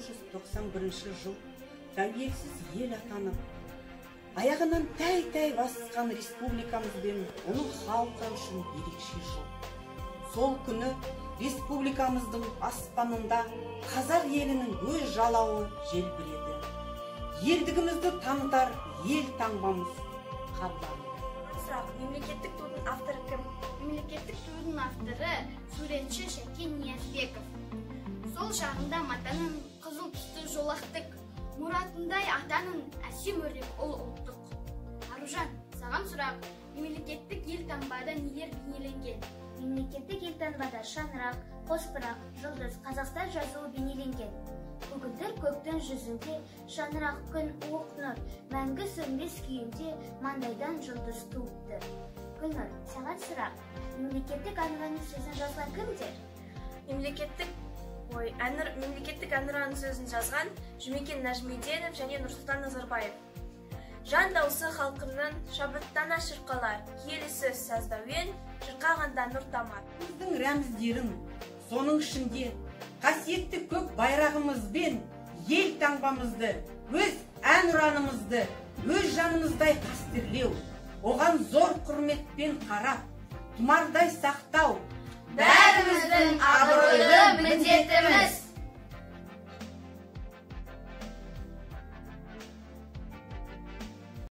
1991 жыл тәуелсіз ел атанып, аяғынан тәй-тәй басқан республикамыз бен оның халқы үшін ерекше жыл. Сол күні республикамыздың аспанында қазақ елінің өз жалауы желбіреді. Елдігімізді танытар ел таңбамыз қабылданды. Сұрақ: мемлекеттік тудың авторы кім? Мемлекеттік тудың авторы суретші Шәкен Ниязбеков. Сол жағында матаның қызыл түсті жолақтық, мұратындай атаның әсем өрнек ұл ұлттық. Аружан, саған сұрақ: мемлекеттік елтаңбада нелер бейнеленген? Мемлекеттік елтаңбада шаңырақ, қосбұрақ, жұлдыз, Қазақстан жазуы бейнеленген. Көгілдір көктің жүзінде шаңырақ, күн, уық нұр, мәңгі сөнбес күйінде маңдайдан жұлдыз туыпты. Гүлнұр, саған сұрақ: мемлекеттік әнұранның сөзін жазған кімдер? Мемлекеттік ой, әнұр, мемлекеттік әнұранның сөзін жазған Жұмекен Нәжімеденов және Нұрсұлтан Назарбаев. Жан даусы халқымның шабыттана шырқалар, киелі сөз, сазды әуен, шырқағанда нұр тамар. Біздің рәміздерін, соның ішінде қасиетті көк байрағымыз бен ел таңбамызды, өз әнұранымызды өз жанымыздай қастерлеу, оған зор құрметпен қарап, тұмардай сақтау бәріміздің абыройлы міндетіміз.